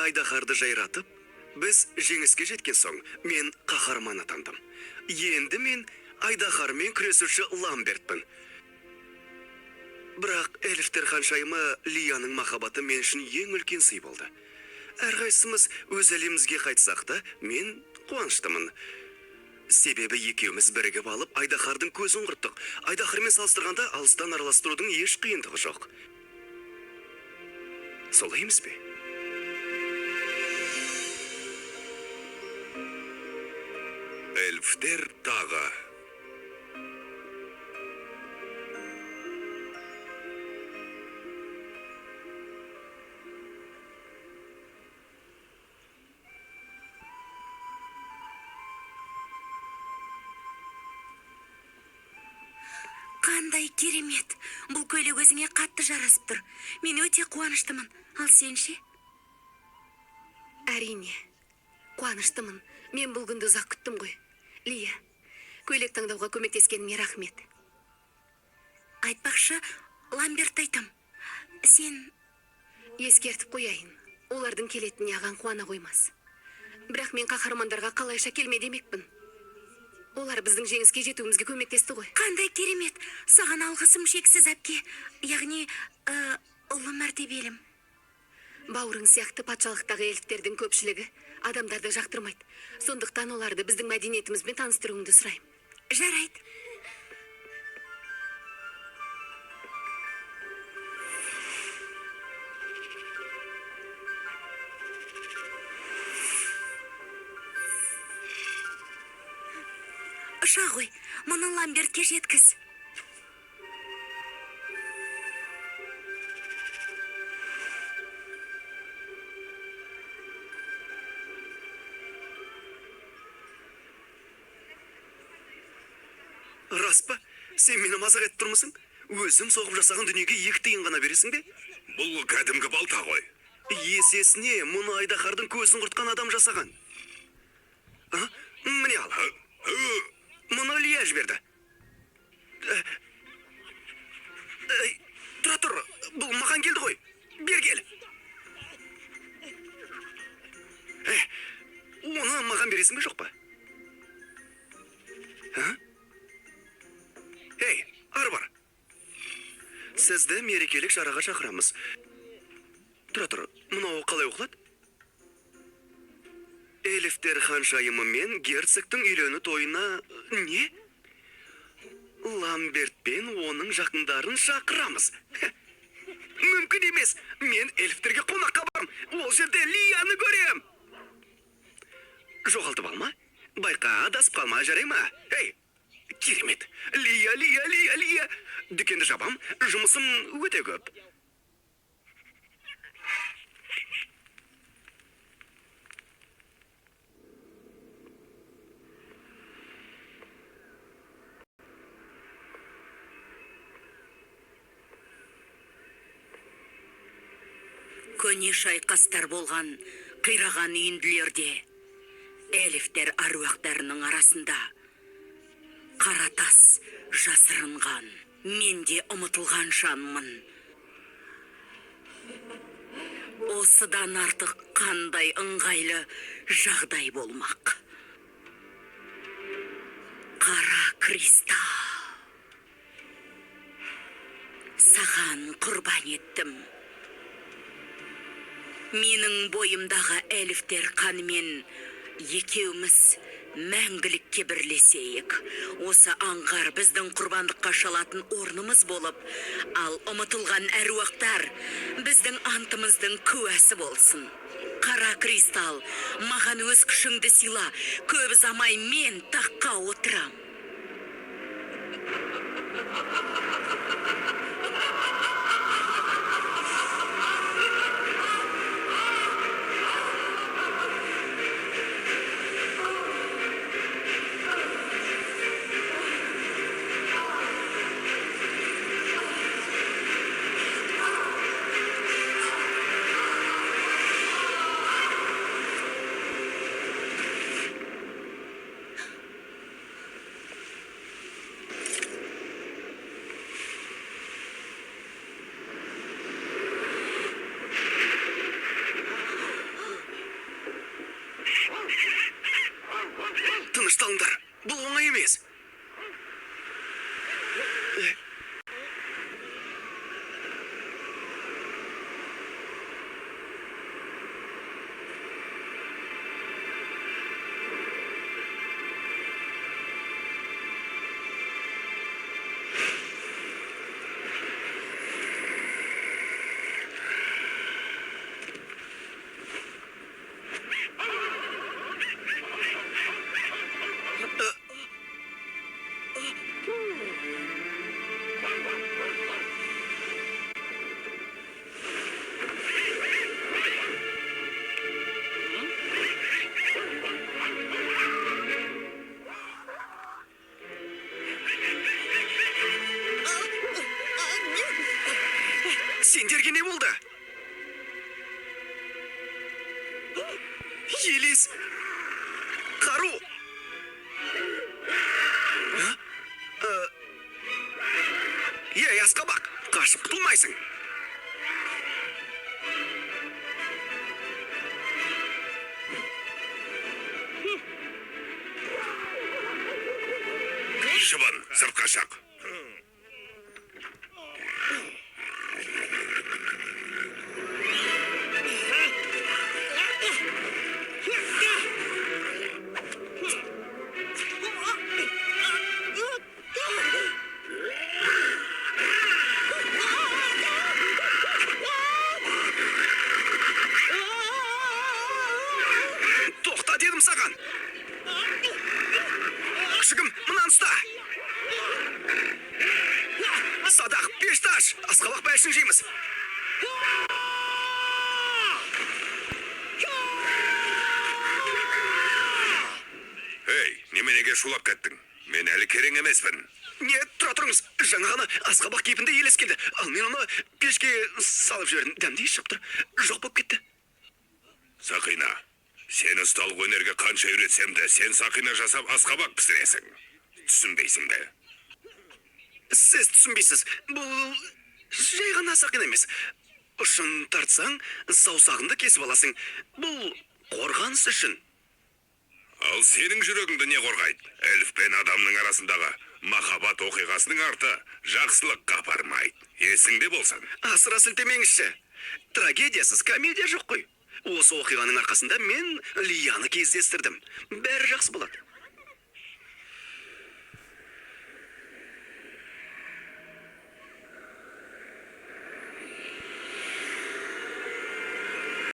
Айдаһарды жайратып, біз жеңіске жеткен соң, мен қаһарман атандым. Енді мен айдаһармен күресуші Ламбертпін. Бірақ эльфтер ханшайымы Лияның махаббаты мен үшін ең үлкен сый болды. Әрқайсымыз өз әлемімізге қайтсақ та, мен қуаныштымын. Себебі екеуміз бірігіп алып, айдаһардың көзін құрттық. Айдаһармен салыстырғанда алыстан араластырудың еш қиындығы жоқ. Солай емес пе? Эльфтер тағы. Қандай керемет! Бұл көйлек өзіңе қатты жарасып тұр. Мен өте қуаныштымын. Ал сен ше? Әрине, қуаныштымын. Мен бұл күнді ұзақ күттім ғой. Лия, көйлек таңдауға көмектескеніңе рахмет. Айтпақшы, Ламберт айтам. Сен Ескертіп қояйын, олардың келетініне ағаң қуана қоймас. Бірақ мен қаһармандарға қалайша келме демекпін. Олар біздің жеңіске жетуімізге көмектесті ғой. Қандай керемет! Саған алғысым шексіз, әпке. Яғни, ұлы мәртебелім. Бауырың сияқты патшалықтағы эльфтердің көпшілігі адамдарды жақтырмайды. Сондықтан оларды біздің мәдениетімізбен таныстыруыңды сұраймын. Жарайды. Ұша ғой, мұны Ламбертке жеткіз. Рас па? Сен мені мазақ етіп тұрмысың? Өзім соғып жасаған дүниеге екі тиын ғана бересің бе? Бұл кәдімгі балта ғой. Есесіне мұны айдаһардың көзін құртқан адам жасаған. А? Міне ал. Мұны Лия жіберді. Эй, тұра тұр, бұл маған келді ғой. Бер кел. Оны маған бересің бе, жоқ па? А? Ей, ары бар. Сізді мерекелік шараға шақырамыз. Тұра тұр, мынау қалай оқылады? Эльфтер ханшайымы мен герцогтың үйлену тойына не? Ламберт пен оның жақындарын шақырамыз. Мүмкін емес. Мен эльфтерге қонаққа барам. Ол жерде Лияны көрем. Жоғалтып алма. Байқа, адасып қалма, жарай ма? Ей, керемет. Лия, Лия, Лия, Лия. Дүкенді жабам, жұмысым өте көп. Көне шайқастар болған қираған үйінділерде эльфтер аруақтарының арасында қара тас жасырынған. Мен де ұмытылған жанмын. Осыдан артық қандай ыңғайлы жағдай болмақ? Қара кристалл. Саған құрбан еттім. Менің бойымдағы эльфтер қанымен екеуміз мәңгілікке бірлесейік. Осы аңғар біздің құрбандыққа шалатын орнымыз болып, ал ұмытылған әруақтар біздің антымыздың куәсі болсын. Қара кристалл, маған өз күшіңді сыйла, көп ұзамай мен таққа отырам. Сендерге не болды? Елес! Қару! А? Э, Ей, асқабақ, қашып құтылмайсың. Шыбын, сыртқа шық. Тоқта дедім саған. Күшігім, мынаны ұста. Садақ, пешті аш. Асқабақ бәлішін жейміз. Ей, неменеге шулап кеттің? Мен әлі керең емеспін. Не, тұра тұрыңыз. Жаңа ғана асқабақ кейпінде елес келді. Ал мен оны пешке салып жібердім. Дәмді иіс шығып тұр. Жоқ болып кетті. Сақина, сені ұсталық өнерге қанша үйретсем де, сен сақина жасап асқабақ пісіресің. Түсінбейсің бе? Сіз түсінбейсіз. Бұл жай ғана сақина емес. Ұшын тартсаң, саусағыңды кесіп аласың. Бұл қорғаныс үшін. Ал сенің жүрегіңді не қорғайды? Эльф пен адамның арасындағы махаббат оқиғасының арты жақсылыққа апармайды. Есіңде болсын. Асыра сілтемеңізші. Трагедиясыз комедия жоқ қой. Осы оқиғаның арқасында мен Лияны кездестірдім. Бәрі жақсы болады.